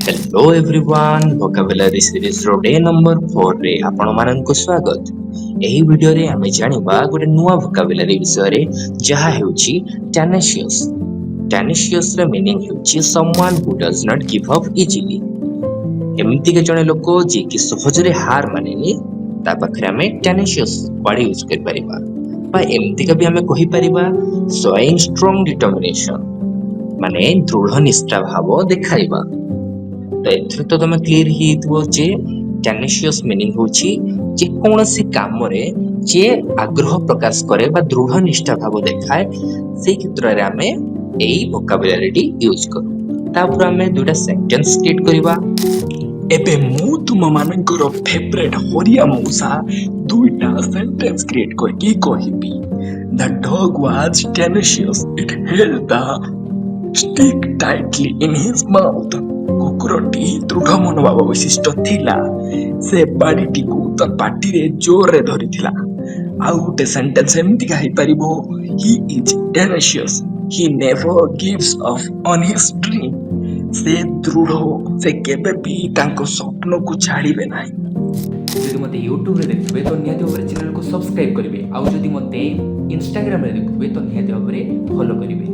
Hello everyone, vocabulary ସିରିଜର day number 4ରେ ଆପଣମାନଙ୍କୁ ସ୍ୱାଗତ। ଏହି ଭିଡ଼ିଓରେ ଆମେ ଜାଣିବା ଗୋଟେ ନୂଆ ଭୋକାବୁଲାରୀ ବିଷୟରେ, ଯାହା ହେଉଛି ଟେନେସିୟସ୍। ଟେନେସିୟସ୍ର ମିନିଂ ହେଉଛି someone who does not give up easily। ଏମିତିକା ଜଣେ ଲୋକ ଯିଏକି ସହଜରେ ହାର ମାନେନି, ତା ପାଖରେ ଆମେ ଟେନେସିୟସ୍ ୱାର୍ଡ ୟୁଜ୍ କରିପାରିବା। ବା ଏମିତିକା ବି ଆମେ କହିପାରିବା ଶୋଇଂ ଷ୍ଟ୍ରଙ୍ଗ ଡିଟର୍ମିନେସନ୍, ମାନେ ଦୃଢ଼ ନିଷ୍ଠା ଭାବ ଦେଖାଇବା। ତ ଏଥିରେ ତ ତମେ କ୍ଲିୟର ହେଇଯାଇଥିବ ଯେ ଟେନେସିୟସ୍ ମିନିଂ ହେଉଛି ଯେକୌଣସି କାମରେ ଯିଏ ଆଗ୍ରହ ପ୍ରକାଶ କରେ ବା ଦୃଢ଼ ନିଷ୍ଠା ଭାବ ଦେଖାଏ, ସେଇ କ୍ଷେତ୍ରରେ ଆମେ ଏଇ ଭୋକାବୁଲାରୀଟି ୟୁଜ୍ କରୁ। ତାପରେ ଆମେ ଦୁଇଟା ସେଣ୍ଟେନ୍ସ କ୍ରିଏଟ୍ କରିବା। ଏବେ ମୁଁ ତୁମମାନଙ୍କର ଫେଭରେଟ୍ ହରିଆ ମଉସା ଦୁଇଟା ସେଣ୍ଟେନ୍ସ କ୍ରିଏଟ୍ କରିକି କହିବି। The dog was tenacious. It held the stick tightly in his mouth. କୁକୁରଟି ଦୃଢ଼ ମନୋଭାବ ବିଶିଷ୍ଟ ଥିଲା। ସେ ବାଡ଼ିଟିକୁ ତା ପାଟିରେ ଜୋରରେ ଧରିଥିଲା। ଆଉ ଗୋଟେ ସେଣ୍ଟେନ୍ସ ଏମିତିକା ହେଇପାରିବ: He is tenacious. He never gives up on his dream. ସେ ଦୃଢ଼, ସେ କେବେ ବି ତାଙ୍କ ସ୍ୱପ୍ନକୁ ଛାଡ଼ିବେ ନାହିଁ। ଯଦି ମୋତେ ୟୁଟ୍ୟୁବରେ ଦେଖୁଥିବେ, ତ ନିହାତି ଭାବରେ ଚ୍ୟାନେଲକୁ ସବସ୍କ୍ରାଇବ୍ କରିବେ। ଆଉ ଯଦି ମୋତେ ଇନଷ୍ଟାଗ୍ରାମରେ ଦେଖୁଥିବେ, ତ ନିହାତି ଭାବରେ ଫଲୋ କରିବେ।